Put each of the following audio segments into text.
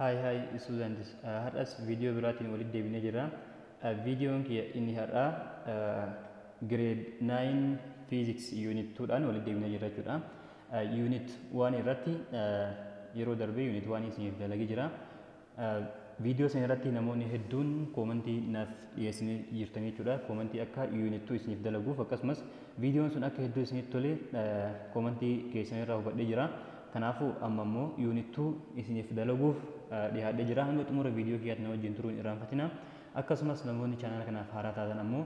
Hi hi students, har'as viidiyoo biraatiin walitti deebinee jirra. Viidiyoon kiyya inni har'aa grade 9 physics unit 2 dhaan walitti deebinee jirra jechuudha. Unit 1 irratti yeroo darbee unit 1 isiniif dalagee jira. Viidiyoo sana irratti namoonni hedduun koomantii naaf dhiyeessanii jirtan jechuudha. Koomantii akka unit 2 isiniif dalaguuf akkasumas viidiyoon sun akka hedduu isinitti tole koomantii keessan irraa hubadhee jira. Kanaafuu amma immoo unit 2 isiniif dalaguuf dhiyaadhee jira. Hanga xumura viidiyoo kiyyaatti na wajjin turuun irraanfatina. Akkasumas namoonni chaanaala kanaaf haaraa taatan ammoo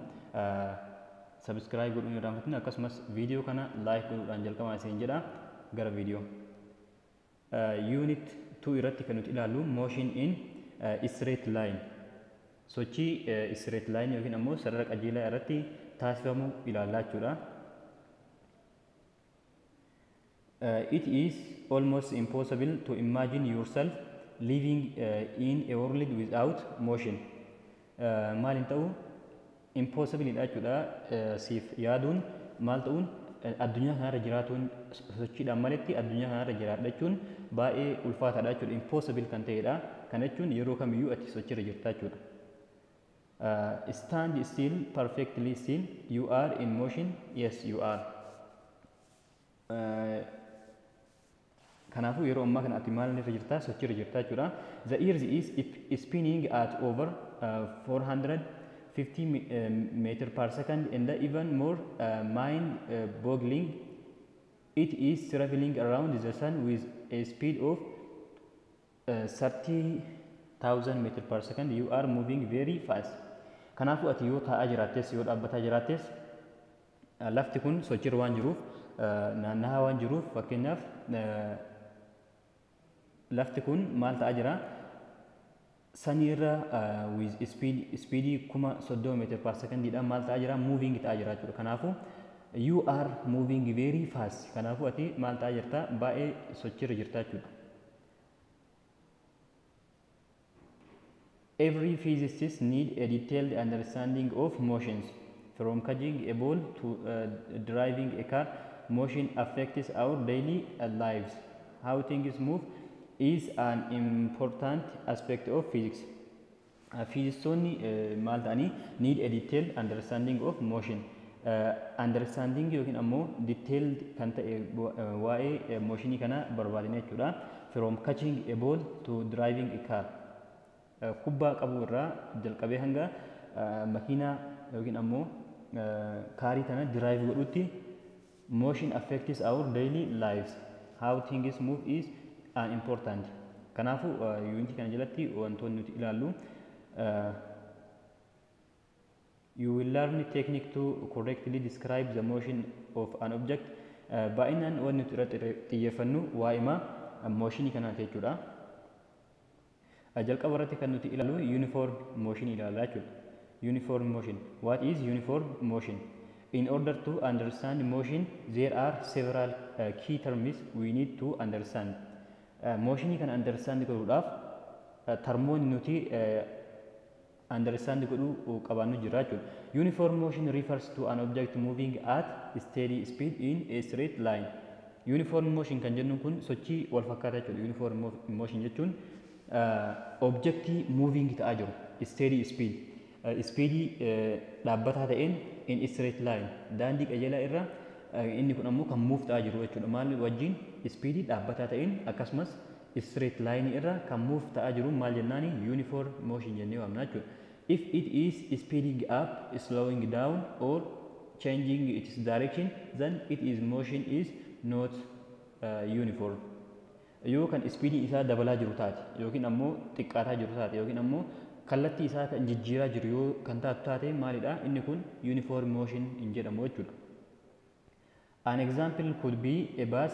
subscribe godhuun irraanfatina. Akkasumas viidiyoo kana like godhuudhaan jalqabaa isin jedha. Gara viidiyoo. Unit 2 irratti kan nuti ilaallu motion in straight line. Sochii straight line yookiin ammoo sarara qajeelaa irratti taasifamu ilaallaa jechuudha. It is almost impossible to imagine yourself living in a world without motion. Maal hin ta'u, impossible dha jechuudha. Siif yaaduun maal ta'uun addunyaa kanarra jiraatuun sochiidhaan maletti addunyaa kanarra jiraadha jechuun baay'ee ulfaataadha jechuudha. Impossible kan ta'edha. Kana jechuun yeroo kamiyyuu ati sochiirra jirta jechuudha. Stand still, perfectly still, you are in motion. Yes, you are. Kanaafuu yeroo ammaa kana ati maal irra jirta? Sochiirra jirta jechuudha. The earth is spinning at over 450 meter per second and even more mind boggling, it is traveling around the sun with a speed of 30,000 meter per second. You are moving very fast. Kanaafuu ati yoo taa'aa jiraattes yoo dhaabbataa jiraattes lafti kun sochiirra waan jiruuf, naanna'aa waan jiruuf, fakkeenyaaf lafti kun maal ta'aa jira? Saniirra with speed speedii 30,000 meter per secondiidhaan maal ta'aa jira? Moving ta'aa jira jechuudha. Kanaafuu you are moving very fast. Kanaafuu ati maal ta'aa jirta? Baay'ee sochiirra jirta jechuudha. Every physicist need a detailed understanding of motions. From catching a ball to driving a car, motion affects our daily lives. How things move is an important aspect of physics. Fiizistoonni maal ta'anii need a detailed understanding of motion. Understanding yookiin ammoo detailed kan ta'e waa'ee motionii kana barbaadne jechuudha. From catching a ball to driving a car. Kubbaa qabuu irraa jalqabee hanga makiinaa yookiin ammoo kaarii tana drive godhutti motion affects our daily lives. How things move is an important. Kanaafuu yuunitii kana jalatti wantoonni nuti ilaallu, you will learn technique to correctly describe the motion of an object. Baay'inaan wanni nuti irratti xiyyeeffannu waa'ima motionii kanaati jechuudha. Jalqaba irratti kan nuti ilaallu uniform motion ilaalla jechuudha. Uniform motion. What is uniform motion? In order to understand motion, there are several key terms we need to understand. Motionii kana understand godhuudhaaf termoonni nuti understand godhuu qabaannu jira jechuudha. Uniform motion refers to an object moving at steady speed in a straight line. Uniform motion kan jennu kun sochii wal fakkaataa jechuudha. Uniform motion jechuun objectii moving ta'aa jiru steady speed, speedii dhaabbataa ta'een, in straight line, daandii qajeelaa irra inni kun ammoo kan move ta'aa jiru jechuudha. Maal wajjin? Speedii dhaabbataa ta'een akkasumas straight line irra kan move ta'aa jiru maal jennaani? Uniform motion jennee waamna jechuudha. If it is speeding up, slowing down or changing its direction, then it is motion is not uniform. Yoo kan speediin isaa dabalaa jiru taate yookiin ammoo xiqqaataa jiru taate yookiin ammoo kallattii isaa kan jijjiiraa jiru yoo kan taatu taate maalidha? Inni kun uniform motion hin jedhamu jechuudha. An example could be a bus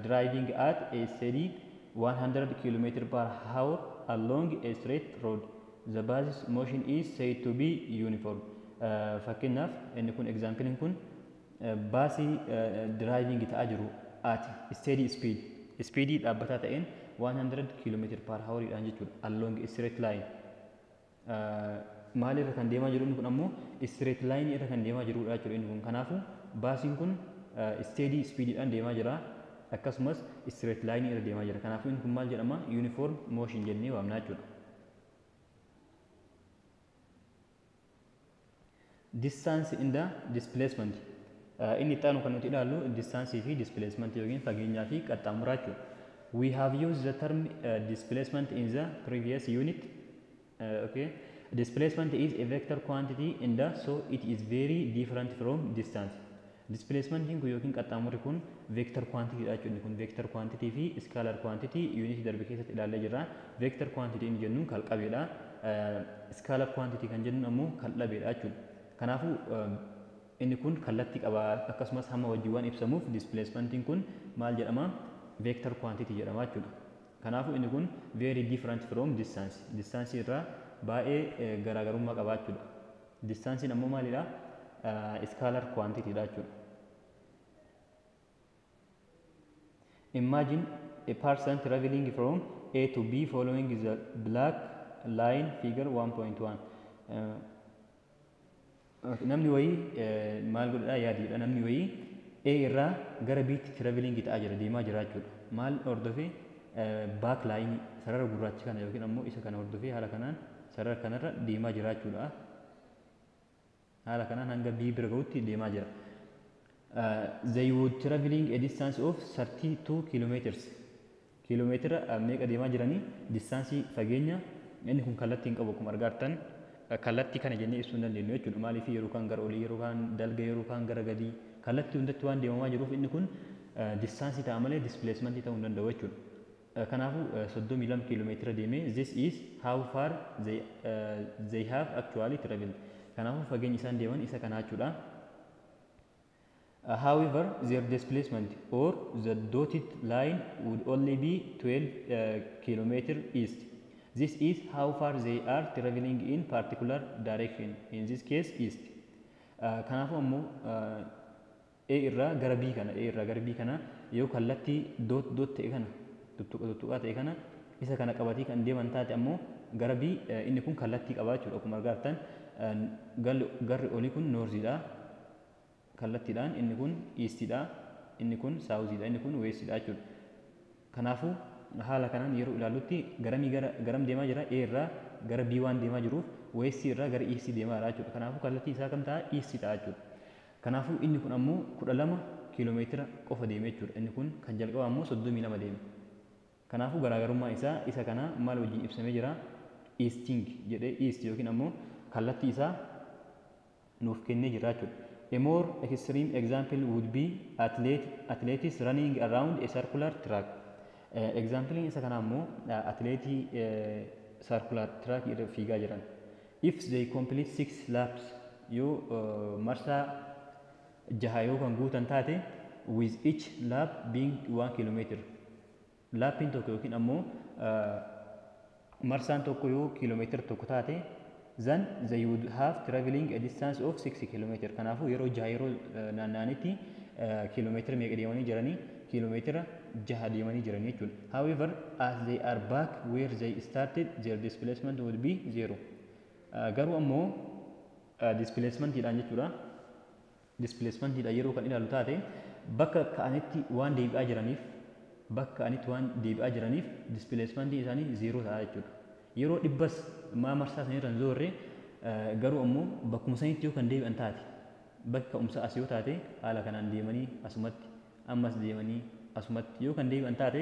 driving at a steady 100 km per hour along a straight road. The bus's motion is said to be uniform. Fakkeenyaaf inni kun examplein kun baasii driving ta'aa jiru at steady speed, speedii dhaabbataa ta'een 100 km per hour dhaan jechuudha, along a straight line. Maal irra kan deemaa jiru? Inni kun ammoo straight line irra kan deemaa jirudha jechuudha inni kun. Kanaafuu baasiin kun steady speediidhaan deemaa jira. Akkasumas straight line irra deemaa jira. Kanaafuu inni kun maal jedhama? Uniform motion jennee waamna jechuudha. Distance in the displacement. Inni itti aanu kan nuti ilaallu distance fi displacement yookiin fageenyaa fi qaxxaamuraa jechuudha. We have used the term displacement in the previous unit. Okay. Displacement is a vector quantity and so it is very different from distance. Displacement kun yookiin qaxxaamurri kun vector quantity dha jechuudha. Kun vector quantity fi scalar quantity unit darbe keessatti ilaallee jirra. Vector quantity inni jennuun kalqabeedha. Scalar quantity kan jennuun ammoo kaldhabeedha jechuudha. Kanaafuu inni kun kallattii qaba, akkasumas hamma wajjin waan ibsamuuf displacementiin kun maal jedhama? Vector quantity jedhama jechuudha. Kanaafuu inni kun very different from distance. Distance irraa baay'ee garaagarummaa qaba jechuudha. Distaansiin ammoo maalidha? Scalar quantity dha jechuudha. Imagine a person traveling from A to B following the black line figure 1.1. Namni wayii maal godhadhaa yaadiidha. Namni wayii A irraa gara B'tti traveling ta'aa jira, deemaa jira jechuudha. Maal hordofee? Black line sarara gurraacha kana yookiin ammoo isa kana hordofee haala kanaan sarara kanarra deemaa jira jechuudha. Haala kanaan hanga B bira gahutti deemaa jira. They would traveling a distance of 32 kilometers. Kiiloomeetira meeqa deemaa jiranii? Distaansii fageenya inni kun kallattii hin qabu, akkuma argaa jirtan kallattii kana jennee ibsuu hin dandeenyu jechuudha. Maaliif? Yeroo kaan gara olii, yeroo kaan dalga, yeroo kaan gara gadii, kallattii hundatti waan deemamaa jiruuf inni kun distaansii ta'a malee displacement ta'uu hin danda'u jechuudha. Kanaafuu 32 kiiloomeetira deemee, this is how far they have actually traveled. Kanaafuu fageenyi isaan deeman isa kana jechuudha. However, their displacement or the dotted line would only be 12 kilometer east. This is how far they are traveling in particular direction, in this case east. Kanaafuu ammoo A irraa gara B kana, A irraa gara B kana yoo kallattii dot dot ta'e kana, tuttuqa tuttuqaa ta'e kana, isa kana qabatee kan deeman taate ammoo gara B inni kun kallattii qaba jechuudha. Akkuma argaa jirtan garri olii kun northiidha. Kallattiidhaan inni kun eastidha, inni kun southiidha, inni kun westidha jechuudha. Kanaafuu haala kanaan yeroo ilaallutti garamii gara garam deemaa jira? A irraa gara B waan deemaa jiruuf westii irraa gara eastii deemaa jira jechuudha. Kanaafuu kallattii isaa kam ta'a? Eastii ta'a jechuudha. Kanaafuu inni kun ammoo 12 kiiloomeetira qofa deeme jechuudha. Inni kun kan jalqaba ammoo 32 deeme. Kanaafuu garaagarummaa isaa isa kana maal wajjin ibsamee jira? Easting jedhee east yookiin ammoo kallattii isaa nuuf kennee jira jechuudha. A more extreme example would be athletes running around a circular track. Example isa kana ammoo atleetii circular track irra fiigaa jiran. If they complete six laps, yoo marsaa jaha yoo kan guutan taate, with each lap being 1 kilometer. Laappiin tokko yookiin ammoo marsaan tokko yoo kiiloomeetira tokko taate, then they would have traveling a distance of 6 kilometer. Kanaafuu yeroo jaha yeroo naanna'anitti kiiloomeetira meeqa deemanii jiranii? Kiiloomeetira jaha deemanii jiranii jechuudha. However, as they are back where they started, their displacement would be zero. Garuu ammoo displacementiidhaan jechuudha. Displacementiidhaan yeroo kan ilaalu taate bakka ka'anitti waan deebi'aa jiraniif, bakka ka'anitti waan deebi'aa jiraniif displacementii isaanii zero ta'a jechuudha. Yeroo dhibbas maa marsaa sanirra hin zoorre, garuu ammoo bakkuma sanitti yoo kan deebi'an taate, bakka ka'umsa as yoo taate, haala kanaan deemanii asumatti ammas deemanii asumatti yoo kan deebi'an taate,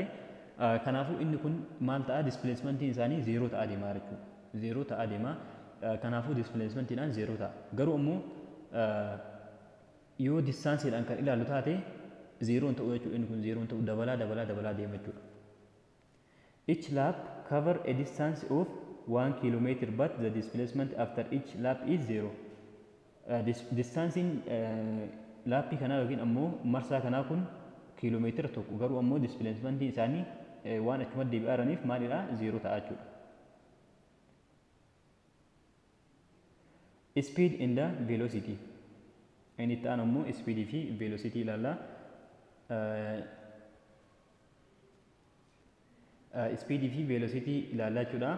kanaafuu inni kun maal ta'a? Displacementiin isaanii zero ta'aa deemaa jechuudha. Zero ta'aa deemaa. Kanaafuu displacementiidhaan zero ta'a. Garuu ammoo yoo distaansiidhaan kan ilaallu taate zeroon ta'uu jechuudha. Inni kun zeroon ta'uu dabalaa dabalaa dabalaa deema jechuudha. Each lap cover a distance of 1 kilometer, but the displacement after each lap is zero. Distaansiin laappii kanaa yookiin ammoo marsaa kanaa kun kiiloomeetira 1, garuu ammoo displacementiin isaanii waan achumatti deebi'aa jiraniif maalidha? Zero ta'a jechuudha. Speed and the velocity. Inni itti aanu ammoo speedii fi velocity ilaalla. Speedii fi velocity ilaallaa jechuudha.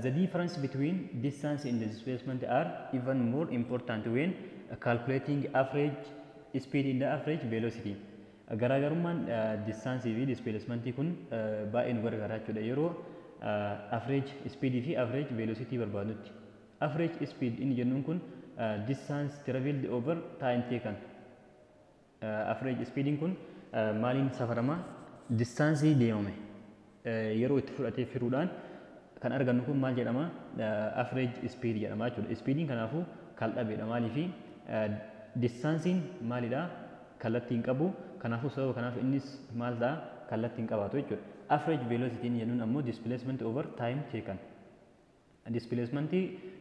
The difference between distance and the displacement are even more important when calculating average speed and the average velocity. Garaagarummaan distance fi displacement kun baay'ee nu gargaara jechuudha. Yeroo average speed fi average velocity barbaadnutti. Average speed inni jennuun kun distance traveled over time taken. Average speediin kun maaliin safarama? Distance deemame yeroo itti fudhatee firuudhaan kan argannu kun maal jedhama? Average speed jedhama jechuudha. Speediin kanaafuu kal-dhabeedha. Maaliifi distaansiin maalidha? Kallattii hin qabu. Kanaafuu sababa kanaaf innis maal ta'a? Kallattii hin qabaatu jechuudha. Average velocity jennuun ammoo displacement over time taken. Displacement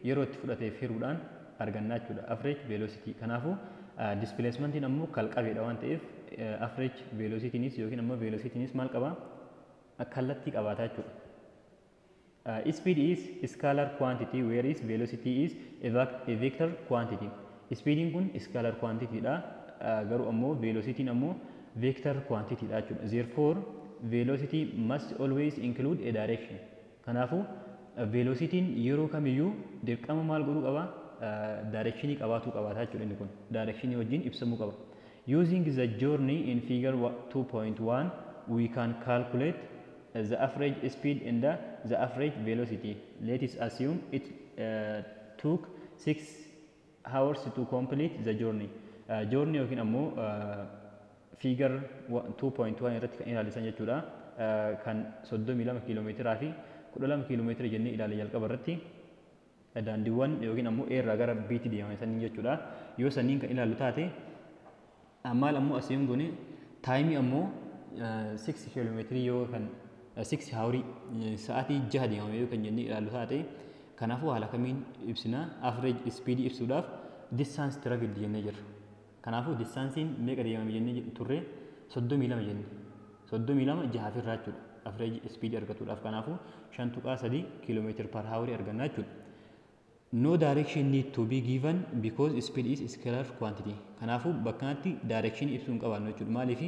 yeroo itti fudhatee firuudhaan arganna jechuudha. Average velocity. Kanaafuu displacementiin ammoo kal-qabeedha waan ta'eef average velocitynis yookiin ammoo velocitynis maal qaba? Kallattii qabaata jechuudha. Speed is scalar quantity, whereas velocity is a vector quantity. Speediin kun scalar quantity dha. Garuu ammoo velocity'n ammoo vector quantity dha jechuudha. Therefore, velocity must always include a direction. Kanaafuu velocity'n yeroo kamiyyuu dirqama maal godhuu qaba? Directionii qabaatuu qabaata jechuudha inni kun. Directionii wajjin ibsamuu qaba. Using the journey in figure 2.1, we can calculate the average speed and the average velocity. Let us assume it took 6 hours to complete the journey. Journey yookiin ammoo figure 2.1 irratti kan ilaalisan jechuudha. Kan 32 kiiloomeetiraa fi 12 kiiloomeetira jennee ilaale jalqaba irratti daandiiwwan yookiin ammoo A irraa gara B'tti deeman saniin jechuudha. Yoo saniin kan ilaallu taate, maal ammoo asiin goone timeii ammoo 6 kiiloomeetirii yoo kan 6 hourii, sa'aatii 6 deemame yoo kan jennee ilaallu taate, kanaafuu haala kamiin ibsina? Average speed ibsuudhaaf distance traveled jennee jirra. Kanaafuu distaansiin meeqa deemame jennee turre? 32 jenne. 32 jahaaf irraa jechuudha. Average speed argatuudhaaf kanaafuu 5.3 kiiloomeetira per hourii arganna jechuudha. No direction need to be given because speed is scalar quantity. Kanaafuu bakka kanatti direction ibsuu hin qabaannu jechuudha. Maaliif?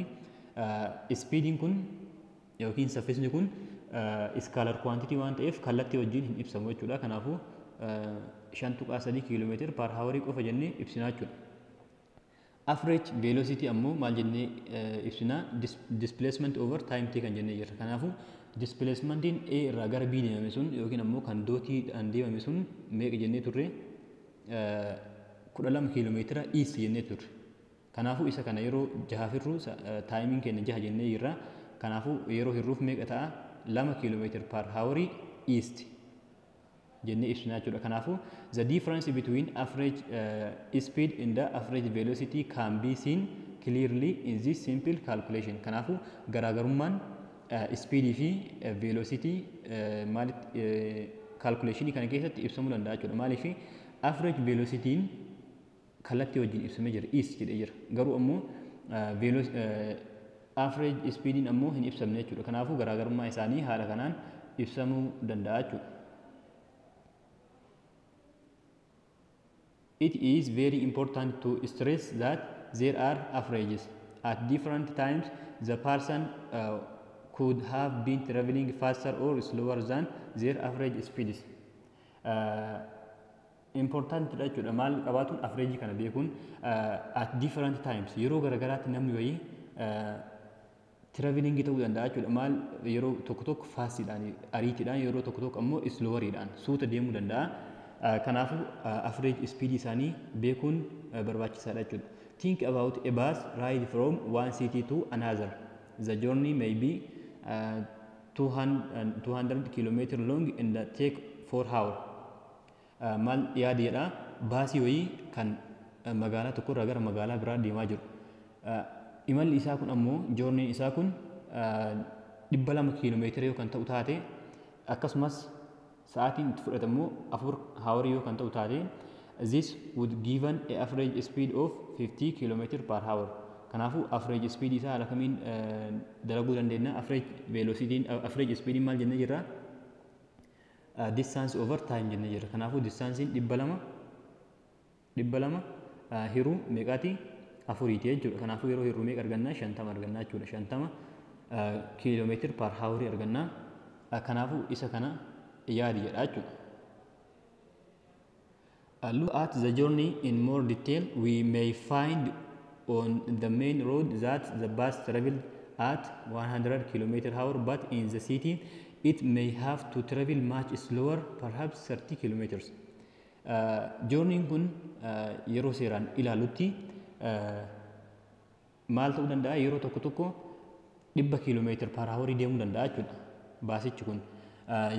Speediin kun yookiin saffisni kun scalar quantity waan ta'eef kallattii wajjin hin ibsamu jechuudha. Kanaafuu 5.3 kiiloomeetira per hourii qofa jennee ibsinaa jechuudha. Average velocity ammoo maal jennee ibsinaa? Displacement over time t kan jennee jirra. Kanaafuu displacementiin A irraa gara B deemame sun yookiin ammoo kan dotiidhaan deemame sun meeqa jennee turre? 12 kiiloomeetira east jennee turre. Kanaafuu isa kana yeroo jahaaf hirru timeiin keenya jaha jennee jirra. Kanaafuu yeroo hirruuf meeqa ta'a? 2 kiiloomeetira per hourii east jennee ibsina jechuudha. Kanaafuu the difference between average speed and the average velocity can be seen clearly in this simple calculation. Kanaafuu garaagarummaan speedii fi velocity maalitti calculationii kana keessatti ibsamuu danda'a jechuudha. Maaliif? Average velocity'n kallattii wajjin ibsamee jira, east jedhee jira. Garuu ammoo average speediin ammoo hin ibsamne jechuudha. Kanaafuu garaagarummaa isaanii haala kanaan ibsamuu danda'a jechuudha. It is very important to stress that there are averages. At different times, the person could have been traveling faster or slower than their average speeds. Important dha jechuudha. Maal qabaatuun? Average kana beekuun at different times, yeroo garagaraatti namni wayii traveling ta'uu danda'a jechuudha. Maal, yeroo tokko tokko fastiidhaan, ariitiidhaan, yeroo tokko tokko ammoo sloweriidhaan suuta deemuu danda'a. Kanaafuu average speed isaanii beekuun barbaachisaadha jechuudha. Think about a bus ride from one city to another. The journey may be 200, 200 km long and take 4 hours. Maal yaadeedha? Baasii wayii kan magaalaa tokkorraa gara magaalaa biraa deemaa jiru. Imalli isaa kun ammoo, journeyn isaa kun 200 kiiloomeetira yoo kan ta'u taate, akkasumas sa'aatiin itti fudhatamu 4 hourii yoo kan ta'u taate, this would given a average speed of 50 km per hour. Kanaafuu average speed isaa haala kamiin dalaguu dandeenya? Average velocity, average speed maal jennee jirra? Distance over time jennee jirra. Kanaafuu distaansiin 200, 200 hiruu meeqaati? Afuriiti jechuudha. Kanaafuu yeroo hiruu meeqa argannaa? 50 argannaa jechuudha. 50 kiiloomeetira per hourii argannaa. Kanaafuu isa kana yaadi jedha jechuudha. Look at the journey in more detail, we may find on the main road that the bus traveled at 100 km hour, but in the city it may have to travel much slower, perhaps 30 kilometers. Journeyin kun yeroo seeraan ilaalutti maal ta'uu danda'a? Yeroo tokko tokko 100 kiiloomeetira per hourii deemuu danda'a jechuudha busichi kun.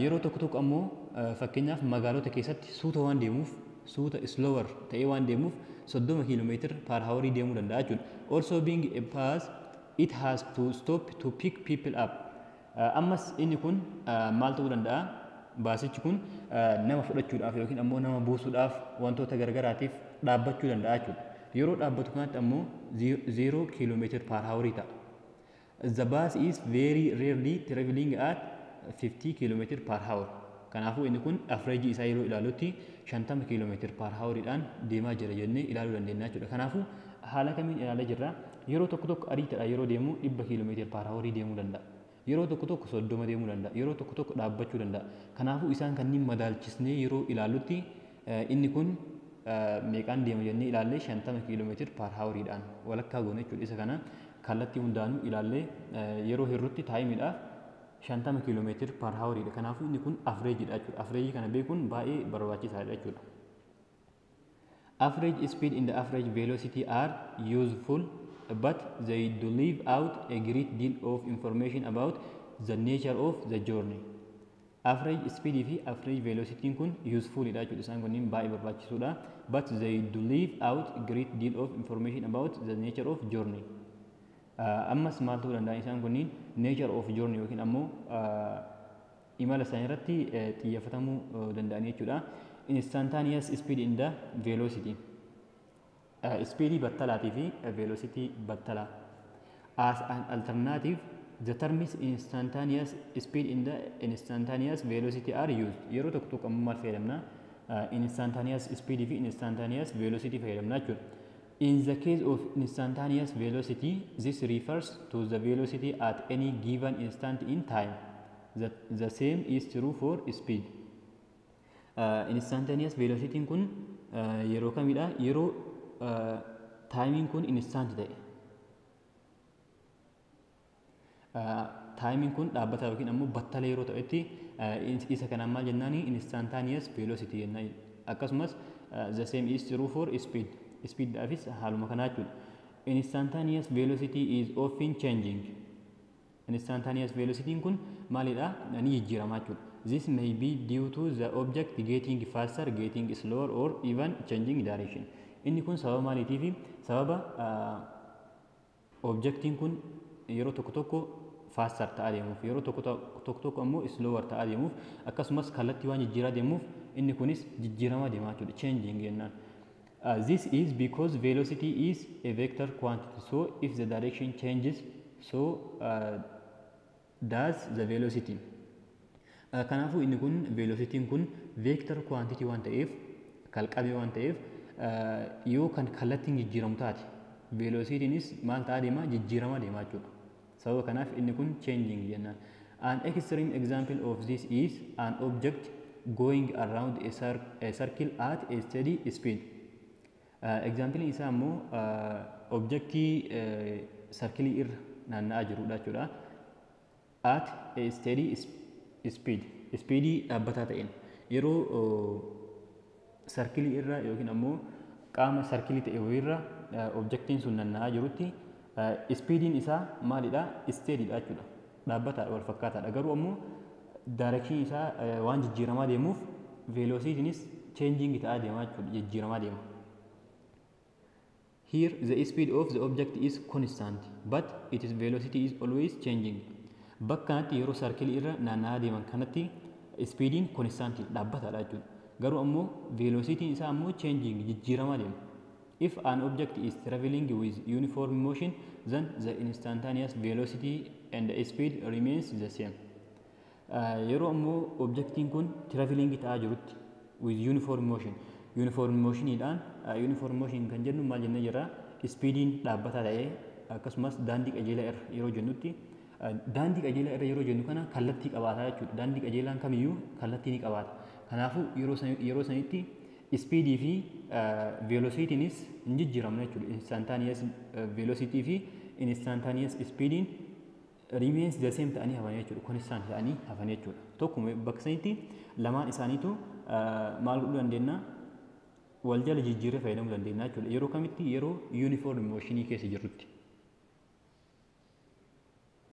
Yeroo tokko tokko ammoo, fakkeenyaaf magaalota keessatti suuta waan deemuuf, suuta slower ta'ee waan deemuuf, 30 kiiloomeetira per hourii deemuu danda'a jechuudha. Also, being a bus, it has to stop to pick people up. Ammas inni kun maal ta'uu danda'a? Busichi kun nama fudhachuudhaaf yookiin ammoo nama buusuudhaaf, wantoota garagaraatiif dhaabbachuu danda'a jechuudha. Yeroo dhaabbatu kanatti ammoo 0 kiiloomeetira per hourii ta'a. The bus is very rarely traveling at 50 km per hour. Kanaafuu inni kun average isaa yeroo ilaalutti 50 km per houriidhaan deemaa jira jennee ilaaluu dandeenya jechuudha. Kanaafuu haala kamiin ilaalaa jirra? Yeroo tokko tokko ariitiidhaan yeroo deemu 100 km per hourii deemuu danda'a. Yeroo tokko tokko 30 deemuu danda'a. Yeroo tokko tokko dhaabbachuu danda'a. Kanaafuu isaan kanneen madaalchisnee yeroo ilaallutti inni kun meeqaan deema jennee ilaallee, 50 km per houriidhaan walakkaa goone jechuudha. Isa kana kallattii hundaanuu ilaallee yeroo hirrutti timeiidhaaf 50 kiiloomeetira per houriidha. Kanaafuu inni kun averageiidha jechuudha. Averageii kana beekuun baay'ee barbaachisaadha jechuudha. Average speed and the average velocity are useful, but they do leave out a great deal of information about the nature of the journey. Average speed fi average velocity kun useful dha jechuudha. Isaan kunniin baay'ee barbaachisuudha. But they do leave out a great deal of information about the nature of journey. Ammas maal ta'uu danda'a? Isaan kunniin nature of journey yookiin ammoo imala isaanii irratti xiyyeeffatamuu danda'anii jechuudha. Instantaneous speed and the velocity. Speedii battalaatii fi velocity battalaa. As an alternative, the terms instantaneous speed and the instantaneous velocity are used. Yeroo tokko tokko ammoo maal fayyadamna? Instantaneous speed fi instantaneous velocity fayyadamna jechuudha. In the case of instantaneous velocity, this refers to the velocity at any given instant in time. The same is true for speed. Instantaneous velocity kun yeroo kamidha? Yeroo timeiin kun instant ta'e. Timeiin kun dhaabbata yookiin ammoo battala yeroo ta'etti isa kanaan maal jennaani? Instantaneous velocity jennaan. Akkasumas the same is true for speed. Speedhaafis haaluma kanaa jechuudha. Instantaneous velocity is often changing. Instantaneous velocity kun maalidha? Ni jijjiirama jechuudha. This may be due to the object getting faster, getting slower or even changing direction. Inni kun sababa maaliitiifi? Sababa objectiin kun yeroo tokko tokko faster ta'aa deemuuf, yeroo tokko tokko tokko ammoo slower ta'aa deemuuf, akkasumas kallattii waan jijjiiraa deemuuf inni kunis jijjiiramaa deemaa jechuudha. Changing jennaan. This is because velocity is a vector quantity. So if the direction changes, so does the velocity. Kanaafuu inni kun velocityin kun vector quantity waan ta'eef, kalqabee waan ta'eef, yoo kan kallattiin jijjiiramu taate velocitynis maal ta'aa deema? Jijjiiramaa deemaa jechuudha. Sababa kanaaf inni kun changing jennaan. An extreme example of this is an object going around a circle at a steady speed. Example isaa immoo objectii circleii irra naanna'aa jirudha jechuudha. At a steady speed. Speedii dhaabbataa ta'een yeroo circleii irra yookiin ammoo qaama circleii ta'e wayiirra objectiin sun naanna'aa jirutti speediin isaa maalidha? Steadydha jechuudha. Dhaabbataadha, wal fakkaataadha. Garuu ammoo direction isaa waan jijjiiramaa deemuuf velocitynis changing ta'aa deemaa jechuudha. Jijjiiramaa deema. Here the speed of the object is constant, but its velocity is always changing. Bakka kanatti yeroo circleii irra naanna'aa deeman kanatti speediin constant, dhaabbataadha jechuudha. Garuu ammoo velocityin isaa ammoo changing, jijjiiramaa deema. If an object is traveling with uniform motion, then the instantaneous velocity and the speed remains the same. Yeroo ammoo objectiin kun traveling ta'aa jirutti with uniform motion. Uniform motioniidhaan, uniform motion kan jennu maal jennee jirra? Speediin dhaabbataa ta'ee akkasumas daandii qajeelaa irra yeroo jennutti, daandii qajeelaa irra yeroo jennu kana kallattii qabaataa jechuudha. Daandii qajeelaan kamiyyuu kallattii ni qabaata. Kanaafuu yeroo sanitti Speedii fi velocitynis hin jijjiiramne jechuudha. Instantaneous velocity fi instantaneous speediin remains the same ta'anii hafan jechuudha. Constant ta'anii hafan jechuudha. Tokkuma bakka sanitti lamaan isaaniitu maal godhuu dandeenya? Wal jala jijjiirree fayyadamuu dandeenya jechuudha. Yeroo kamitti? Yeroo uniform motionii keessa jirrutti.